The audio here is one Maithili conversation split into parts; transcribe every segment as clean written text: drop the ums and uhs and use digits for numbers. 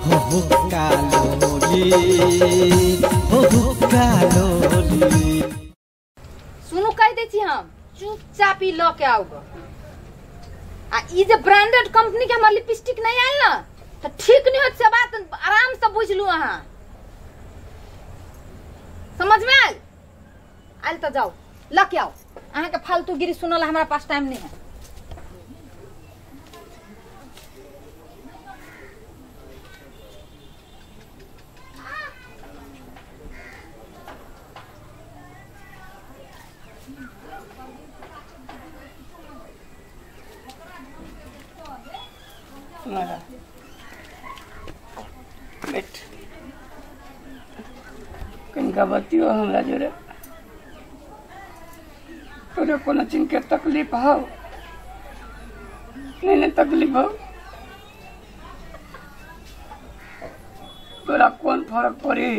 हो हुक्का लोली, हो हुक्का लोली। सुनू कह दै छी हम, चुपचाप ई ल के आउ। आ ई जे ब्रांडेड कंपनी के हमर लिपस्टिक नहीं आयल ना तो ठीक नहीं होत, से बात आराम से बुझ लू अहाँ। समझ में आयल? आयल तो जाओ ल के आओ। अहाँ के फालतू गिरी सुनल हमारा पास टाइम नहीं है। बैठ कनिका बतियो हमरा जोरे। तोरे कोनो चीज के तकलीफ हो? नहीं नहीं तकलीफ हो। तोरा कौन फर्क पड़ी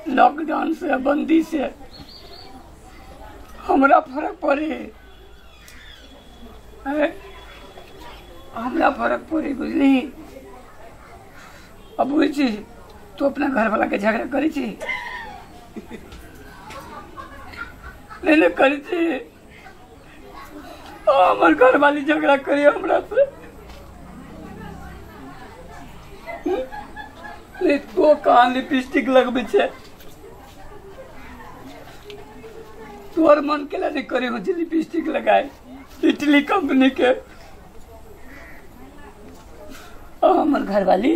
लॉकडाउन से बंदी से? हमरा फर्क पड़ी है, हमरा फर्क पड़ी बुझली। अब बुझी तू अपना घर वाला के झगड़ा करी छी? नहीं नहीं करी छी। हमर घर वाली झगड़ा करी हमरा से? नहीं तो कहाँ लिपस्टिक लगबे छे? तोर मन के नहीं करी हो लिपस्टिक लगाए इटली कंपनी के। हमर घर वाली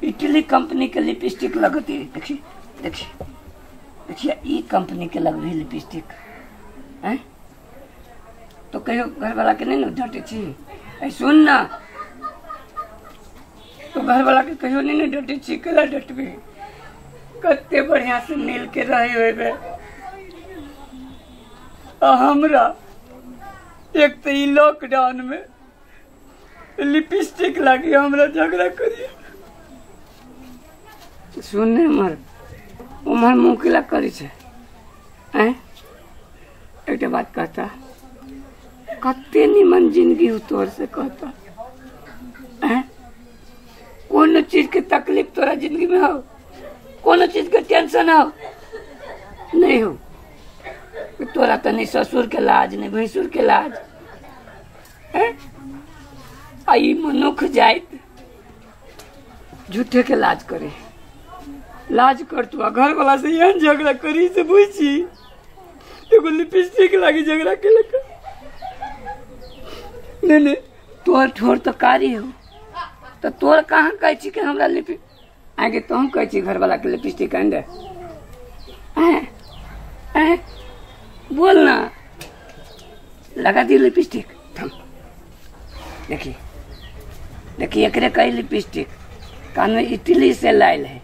इटली कंपनी के लिपस्टिक लगती। देखी देखी देखिए ई कंपनी के लगबी लिपस्टिक हैं। तो कहियो घर वाला के नहीं ना डटे छी? ऐ सुन ना, तो घर वाला के कहियो नहीं ना डटे छी? केला डटबी? कते बढ़िया से मिल के रहे होबे। हमरा एक तो ई लॉकडाउन में लिपस्टिक लागी हमरा झगड़ा करिए। सुन हमर उमर मुँह केला करी छे? हैं एक बात कहता, कते निमन जिंदगी हो तोर से कहता। हैं कोनो चीज के तकलीफ तोरा जिंदगी में हो? कोनो चीज के टेंशन हो? नहीं हो। तोरा तो नहीं ससुर के लाज नहीं भैंसुर के लाज। हैं आई मनुख जाइत झूठे के लाज करे, लाज कर तू घर वाला से एहन झगड़ा करी से बुझी एगो लिपस्टिक लागी झगड़ा के लगा। नहीं नहीं तोहर ठोर तो कारी हो तो तोर कहाँ कहै छी कि हमरा लिपि आगे तो हम कहै छी घर वाला के लिपस्टिक आनि दे। बोल ना, लगा दी लिपस्टिक। थम देखी देखी एकरे कही लिपस्टिक कान इटली से लायल है।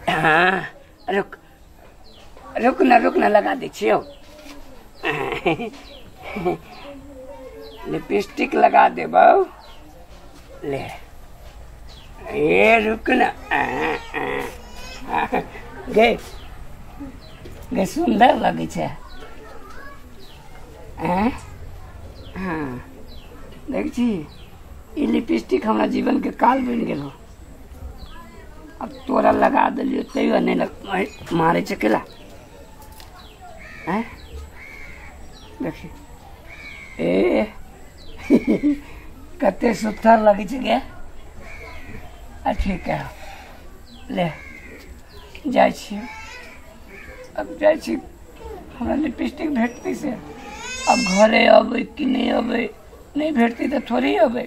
हाँ रुक रुक ना रुक ना लगा दी छियो। लिपस्टिक लगा दे बाऊ ले। ए रुक ना गे गे सुंदर लगे छे। हाँ देख छी ई लिपस्टिक हमरा जीवन के काल बन गेल। अब तोरा लगा दिलियो तैयो नहीं लग मारे चकेला। हैं देखी ए कते सुथर लगे छे गे। आ ठीक है ले जाइ छी। अब जाइ छी हमरा लिपस्टिक भेटती से अब घरे अबै कि नहीं अबै? नहीं भेटती तो थोड़ी अबै।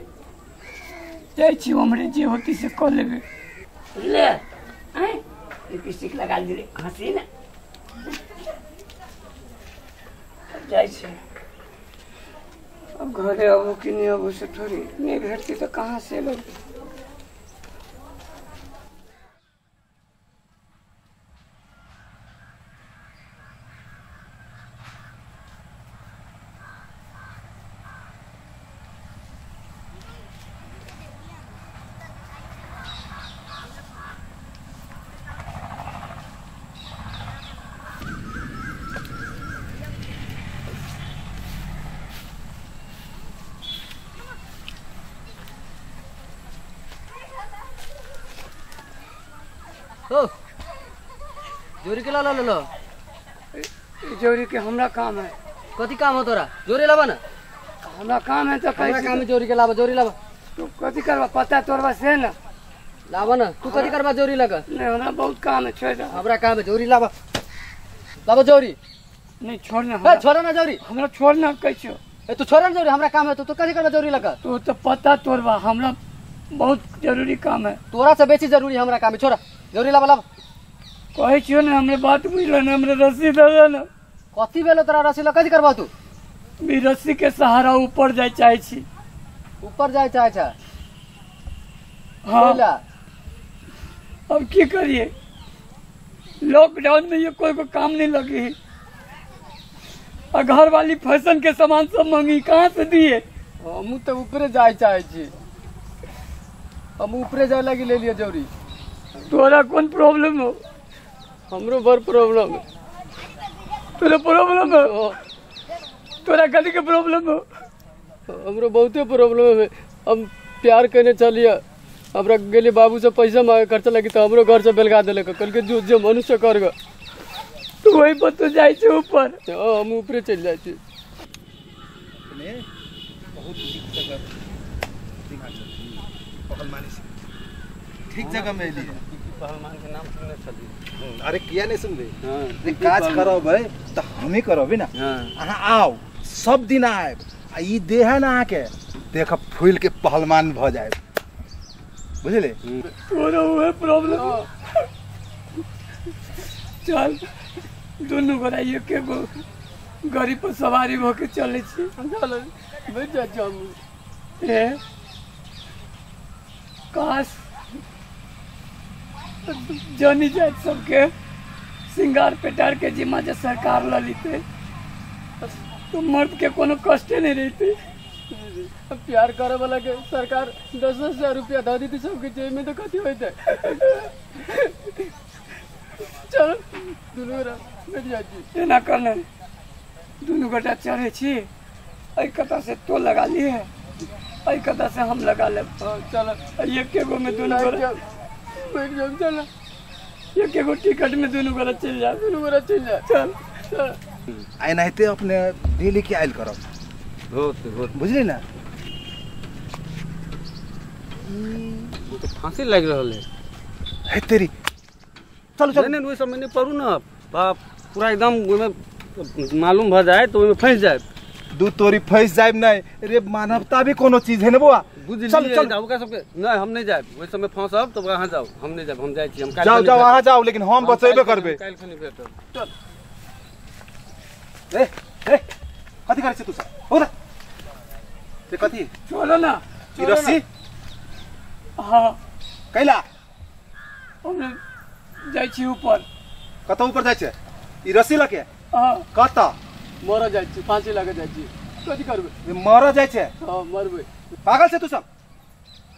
जाइ छी उम्हरे जे होती से कऽ लेबै। ले लिपस्टिक लगा दिले हंसी ना। जाइ छी अब घरे अबो कि नहीं अबो से थोड़ी नहीं भेटती तो कहाँ से अबै? हो जोरी के ला ला लो। जोरी के हमरा काम है। कथी काम हो तोरा? जोरी लावा ना। हमरा काम है तो हमरा काम है, जोरी के लावा, जोरी लावा। तू कथी करबा पता तोरबा से ना लावा ना। तू कथी करबा जोरी लगा? नहीं हमरा बहुत काम है, छोड़ दे। हमरा काम है, जोरी लावा, लावा जोरी। नहीं छोड़ ना, ए छोड़ ना जोरी। हमरा छोड़ ना कैछो। ए तू छोड़ ना जोरी, हमरा काम है। तू कथी करबा जोरी लगा? तू तो पता तोरबा, हमरा बहुत जरूरी काम है। तोरा से बेसी जरूरी हमरा काम है, छोड़ा जोरी लावा लावा। कहै छियो ना हमरे बात बुझल ना, हमरे रस्सी दे दे ना। कथी भेलो तोरा रस्सी ल कथी करबा तू? मी रस्सी के सहारा ऊपर जाय चाहे छी। ऊपर जाय चाहे छा? हाँ। अब की करिए, लॉकडाउन में ये कोई को काम नहीं लगी और घर वाली फैशन के सामान सब मांगी, कहाँ से दिए? हम तो ऊपरे जाय चाहे छी, हम ऊपरे जाय लगी ले लियो जोरी। तोरा कौन प्रॉब्लम हो? हमरो बड़ प्रॉब्लम है। तोरा प्रॉब्लम हो? तोरा कथी के प्रॉब्लम हो? हमरो बहुते प्रॉब्लम है। हम प्यार करने चलिए, हमरा गेली बाबू से पैसा मांगे खर्चा लगी तो हमरो घर से बेलगा देलक, कहलकै जो जे मनुष्य कर ग। तू वही पर तो जाय छै ऊपर। हम ऊपरे चलि जाइ छी। बहुत ठीक जगह पहलवानी से ठीक जगह में एली। पहलवान के नाम सुनने छलियै। अरे किया नहीं सुनबे? हाँ। काज करबै तो हमें करबै ना। अहाँ आओ सब दिन आयब आ ई देह है ना अहाँके देखब फूल के पहलवान भ जायब, बुझले? तोरा उहे प्रॉब्लम। चल दुनू गोरा एके गो गाड़ी पर सवारी भ के चलै छी। चल बैठ जा हम। ए काश जानी जात सबके सिंगार पेटार के जिम्मा जे सरकार ल लेते तो मर्द के कोनो कष्टे नहीं रहते। अब प्यार करे वाला के सरकार 10,000 रुपया दे दी सबके जेब में तो कथी होते। चल दुनू गोरा बैठ जाइ छी। एना करने दुनू गोटा चढ़े छी, एहि कता से तो लगा लिए, एहि कता से हम लगा लेब। चल एके गो में दुनू गोरा बैठ जाब। चल एके गो टिकट में दुनू गोरा चलि जाब, दुनू गोरा चलि जाब। चल चल एनाहिते अपने डेली के आयल करब, बुझली ना? वो तो फांसी लग रहल है। है तेरी। चलो चलो। नहीं नहीं, ओहि सब में नहीं पड़ू ना बाप, पूरा एकदम ओहिमे मालूम भ जाए तो ओहिमे फंस जाए। दू तोरी फंस जाए नहीं रे, मानवता भी कोनो चीज है ना बुआ। बुझलिए? चल ओकरा सबके नहीं, हम नहीं जाए ओहि सब में फंसब तो अहाँ जाओ, हम नहीं जाए। हम जाइ छी, हम जाओ जाओ अहाँ जाओ, लेकिन हम बचेबे करबे। काल्हि खनी भेटब। चल ए ए कथी करै छी तू सब? हो रे कथी? छोड़ो ना ई रस्सी। हाँ कैला? हम जाइ छी ऊपर। कतऽ ऊपर जाइ छै? ई रस्सी लके? हाँ। कतऽ? मरऽ जाइ छी, फांसी लगे जाइ छी। कथी करबै? मरऽ जाइ छै? हाँ मरबै। पागल छै तू सब?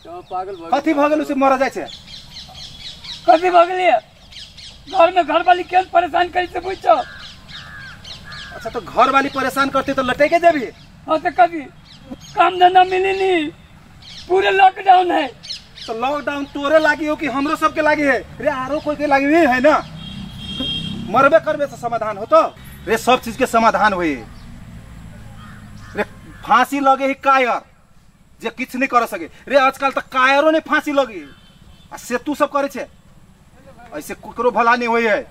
हाँ पागल भऽ। कथी भऽ गेल से मरऽ जाइ छै? कथी भऽ गेलियै? घर में घर वाली केहन परेशान करै छै बुझ। अच्छा तो घर वाली परेशान करते तो लटके जेबी? हाँ तो कभी काम धंधा मिली नहीं, पूरे लॉकडाउन है। तो लॉकडाउन तोरे लागी हो कि हमरो सबके लागी है? रे आरो कोई के लागी है ना? मरबे करबे तो समाधान हो तो रे, सब चीज के समाधान होई रे। फांसी लगे ही कायर जे किछ नहीं कर सके रे। आजकल तो कायरो नहीं फांसी लगी आ से तू सब करे छे, ऐसे ककरो भला नहीं होई है।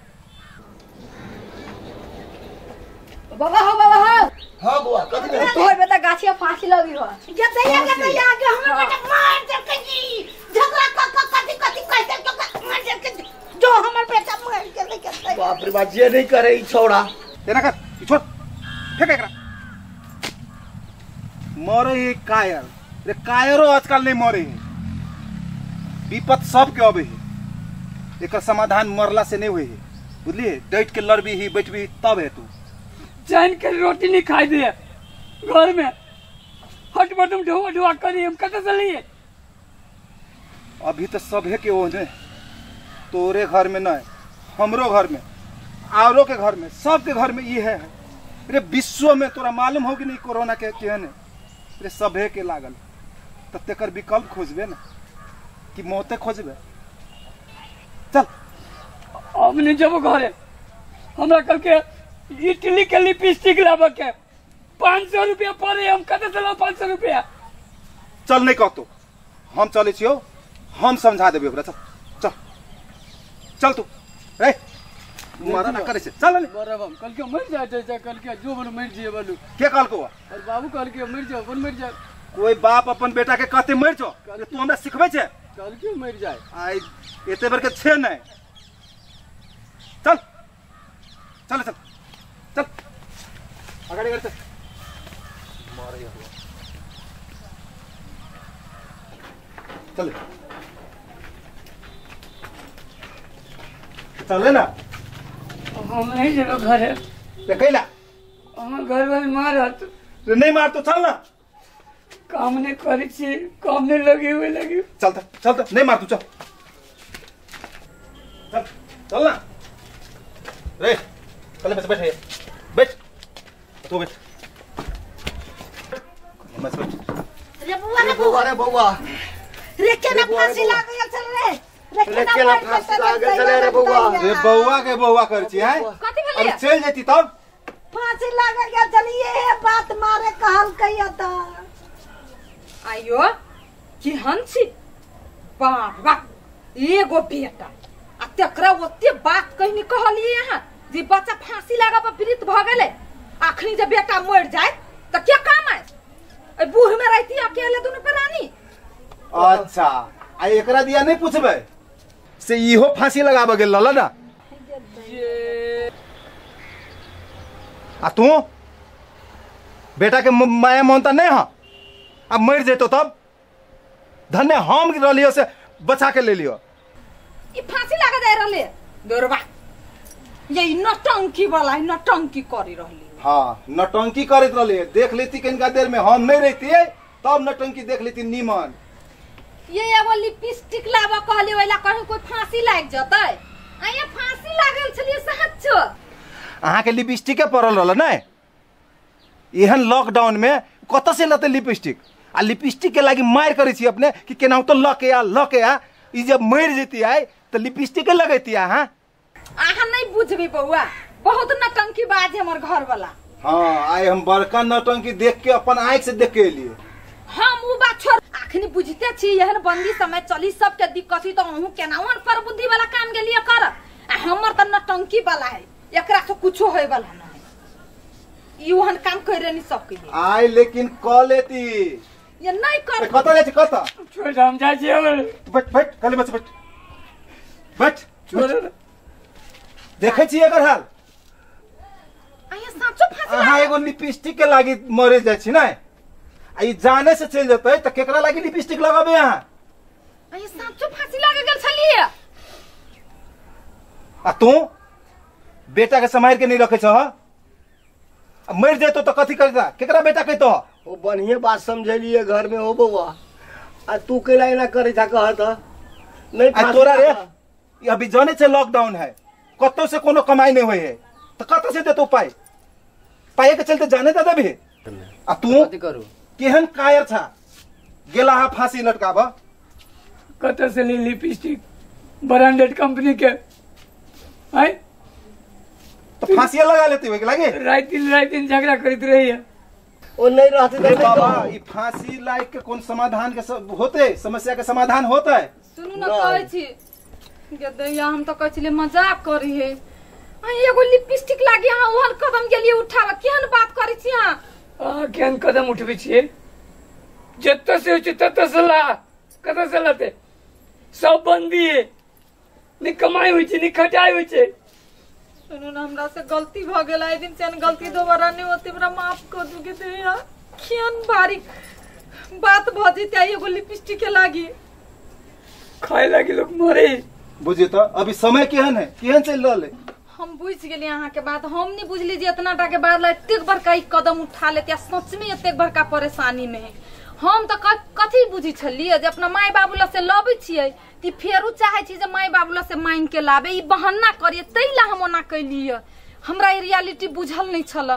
बाबा हो बाबा हो। हां बुआ कथी भेल? तोहर बेटा गाछिया फांसी लगी हो। जतैया जतैया के हमर बेटा मार देलकै जी, झगड़ा क क कथी कथी कह देलकै, मार देलकै जो हमर बेटा मार देलकै। बाप रे बाप, जे नहीं करे ई छोड़ा। एना कर, ई छोड़, फेंक एकरा। मरे ही कायर रे, कायरो आजकल नहीं मरे है। विपत सबके अबे है, एकर समाधान मरला से नहीं होई है, बुझलिए? डट के लड़बी ही बैठबी तब है। तू चैन के रोटी नहीं खाई दिए घर में, हट बटम ढोआ ढोआ करी, हम कतऽ से लिए? अभी तो सभे के ओहने, तोरे घर में नहीं, हमरो घर में, औरों के घर में, सबके घर में ये है रे। विश्व में तोरा मालूम हो कि नहीं कोरोना के केहन है रे, सभे के लागल। तो तेकर विकल्प खोजबे ना कि मौते खोजबे? चल हम नहीं जब घरे हमरा कल के इटली के लिपस्टिक लाबे के 500 रुपया पड़े हम कते से लाब 500 रुपया। चल नहीं कहतो हम चले छियो हम समझा देबे ओकरा। चल चल चल तू रे मारा ना करे से चल ले मरब हम कल के मर जाए चाचा कल के जो बोलू मर जिए बोलू के कहल को और बाबू कल के मर जाओ अपन मर जाए। कोई बाप अपन बेटा के कहते मर जो तू हमरा सिखबै छे कल के मर जाए आई एते बेर के छे नहीं। चल चल चल चल अगाडि अगाडि चल मारे हो चल चल ना। हम नहीं जब घरे रे कैला हम घर वाले मारत रे नहीं मार तो चल ना काम नहीं करी छी काम नहीं लगी हुई लगी चल चल चल नहीं मार तू चल चल चल ना रे चल बस बैठ बैठ तू बैठ बस बैठ। रे बुआ रे बुआ रे बुआ रे केना फांसी लाग गेल छल रे रे केना फांसी लाग गेल छल रे बौआ रे बौआ के बौआ कर छी हैं कथि भेलै अरे चल जेती तब फांसी लाग गेल छल ये बात मारे कहल कहिया त आयो केहन छी बाप बाप एगो बेटा आ तेकरा ओते बात कहनी कहलिए अहाँ जे बच्चा फांसी लागा पर पीड़ित भ गेलै अखनी जे बेटा मर जाए त के काम आए ए बूढ़ में रहती अकेले दुनु प्राणी। अच्छा आ एकरा दिया नहीं पूछबै से इहो फांसी लगाब गेल रहल ना आ तू बेटा के माया ममता नहीं ह आ मर जेतो तब धन्य हम रहलियो से बचा के ले लियो। ई फांसी लगा जाय रहले दोरबा ये नौटंकी वाला नौटंकी करी रहली। हाँ नौटंकी करत रहले देख लेती कनिका देर में हम नहीं रहती तब नौटंकी देख लेती नीमन। ये एगो लिपस्टिक लाबा कहली ओइला कहीं कोई फांसी लाग जतै आ ये फांसी लागल छलिए सच्चो। अहाँ के लिपस्टिके पड़ल रहल नै एहन लॉकडाउन में कत से लते लिपस्टिक आ लिपस्टिक के लागि मार करै छी अपने कि केनाहुतो ल के आ ल के आ ई जब मर जेती आय त लिपस्टिक के लगैती अहाँ। अहाँ नहीं बुझबी बौआ बहुत नौटंकी बाज हमर घर वाला। हाँ आइ हम बड़का नौटंकी देख के अपन आँख से देख के एलिए हम उ बात छोड़ अखनी बुझते छी एहन बंदी समय चली सबके दिक्कत ही तो अहूँ केनाहु पर बुद्धि वाला काम गेलिए कर आ हमर त नौटंकी वाला है एकरा से कुछो होय वाला ना है ई ओहन काम कर नहीं सके आइ लेकिन क लेती ये नहीं कर कत ले छी कत छोड़ हम जाइ छी बैठ बैठ खाली बस बैठ बैठ छोड़ देखै छी एकर हाल आया साचो फांसी अहाँ एगो लिपस्टिक के लागि मरे जाइ छी नै आ ई जाने से चल जेतै त केकरा लागि लिपस्टिक लगाबे अहाँ। आया साचो फांसी लागे गेल छलिए आ तू बेटा के सम्हार के नहीं रखे छह आ मर जेतो त कथि करता केकरा बेटा कहतो। ओ बढ़िया बात समझेलिए घर में हो बौआ आ तू केला एना करे था कहत नहीं आ तोरा रे ई अभी जाने छे लॉकडाउन है कतौ से कोनो कमाई नहीं होय है त कतौ से देतो पाई पाई के चलते जाने दे देबे आ तू कथि करू केहन कायर छा गेला हा फांसी लटकाब कतौ से ली लिपस्टिक ब्रांडेड कंपनी के आय तो फांसी लगा लेती होय के लागे रात दिन झगड़ा करत रही है ओ नहीं रहते रे बाबा ई फांसी लाइक के कोन समाधान के होते समस्या के समाधान होता है। सुनू ना कहै छी गदैया हम त कहै छलिए मजाक करी है आ एगो लिपस्टिक लागी अहाँ ओहन कदम गेलिए उठाब केहन बात करै छी अहाँ। अहाँ केहन कदम उठबै छियै जतऽ से होइ छै ततऽ से ला कतऽ से लाते सब बंदी है नहीं कमाई होइ छै नहीं खटाई होइ छै। सुनू ना हमरा से गलती भ गेल एहि दिन से गलती दोबारा नहीं होती हमरा माफ कर दू गदैया केहन भारी बात भ जेतै एगो लिपस्टिक के लागी खाए लागी लोग मरे बुझिए त अभी समय केहन है केहन चलि रहल है। हम बुझ गेलिए अहाँ के बात हम नहीं बुझली जे इतना टा के बाद ला एतेक बड़का ई कदम उठा लेते सच में एतेक बड़का परेशानी में है। हम तो कथी बुझी छलिए जे अपना माय बाबू लग से लबै छियै ती फेरू चाहे छी जे माय बाबू लग से मांग के लाबे ई बहाना करिए तै ला हम ओना कैलिए हमरा ई रियलिटी बुझल नहीं छल।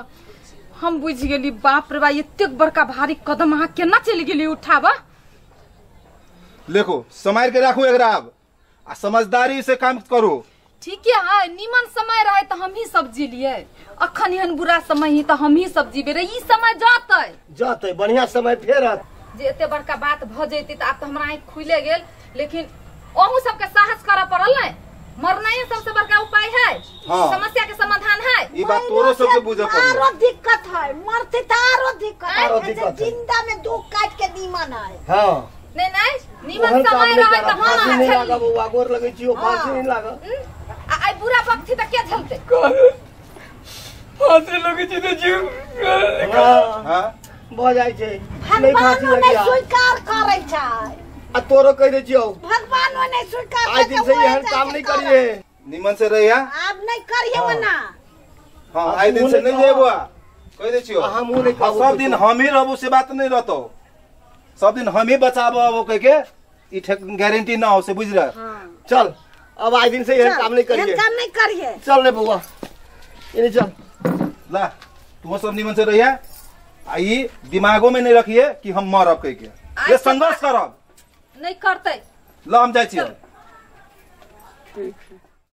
हम बुझ गेली बाप रे बा एतेक बड़का भारी कदम अहाँ केना चलि गेली उठाबऽ। देखो सम्हार के राखू एकरा अब आ समझदारी से काम करू। ठीक है, निमन समय रहे तो हम ही सब जी लिए, अखन एहन बुरा समय ही तो हम ही सब जीबे रे। ई समय जतै जतै, बढ़िया समय फेर आत। जे एते बड़का बात भ जैते त आब त हमरा आँख खुले गेल, लेकिन अहू सबके साहस करऽ पड़ल ने। मरनाइ सबसे बड़का उपाय है। हाँ। समस्या के समाधान है। ई बात तोरो सबके बुझऽ पड़ल। आरो दिक्कत है, मरते त आरो दिक्कत है, जिंदा में दुख काट के नीमन है। हां नहीं नहीं, नीमन समय रहे त हम नहीं लागब बौआ, गोर लगै छियो, फांसी नहीं लागब। आ आई बुरा वक्त थी त के झलते? फांसी लगै छी त जीव हां भ जाइ छै। नहीं फांसी भगवानो नहीं स्वीकार करै छै। आ तोरो कह दे छियो, भगवानो नहीं स्वीकार आज दिन से एहन काम नहीं करिए, निमन से रहिया। आब नहीं करिए वना। हां आज दिन से नहीं जेबो, कह दे छियो। हमहु नहीं कहबो, सब दिन हम ही रहबो से बात नहीं रहतो, सब दिन हम ही बचाबो अब कह के ई गारंटी ना हो से, बुझ रहा। चल अब आज दिन से एहन काम नहीं करिए, एहन काम नहीं करिए। चल रे बौआ, इने चल ला, तू सब निमन से रहिया। आ ई दिमागो में नहीं रखिए कि हम मरब कह के, ये संघर्ष करब नहीं करते। ला हम जाइ छियै। ठीक।